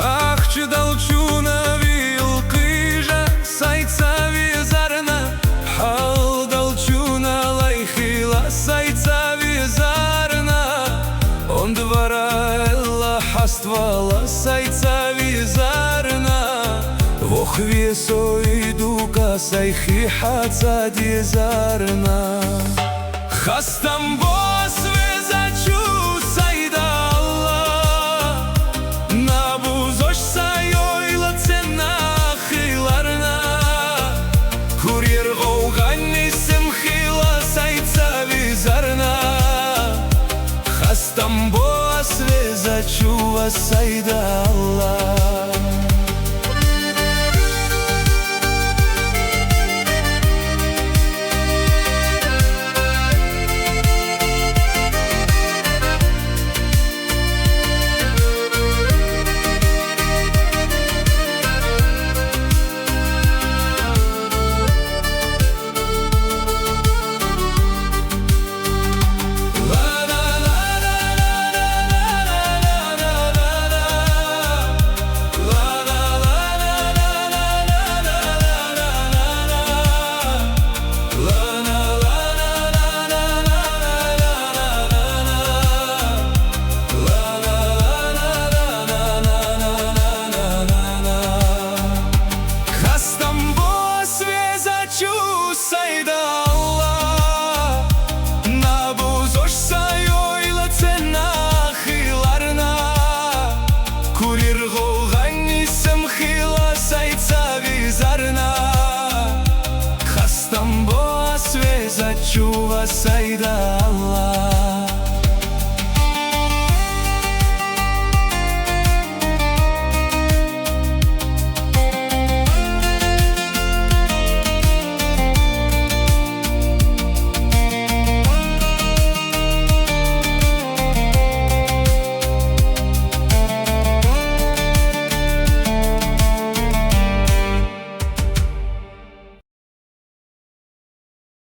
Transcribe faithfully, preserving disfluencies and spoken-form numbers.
Ахча далчунна вилкъижа сай цаве зарна, хьал далчунна лай хила сай цаве зарна, онда варалла хьаствала сай цаве зарна, вохве сой дукха сай хи хьа ца де зарна. Хастам бу аз Везачу сай Далла, набузаш сай ойла ценна хиларна, хурер гъовгъанни сим хила сай цаве зарна. Хастам бу аз Везачу ва сай Далла.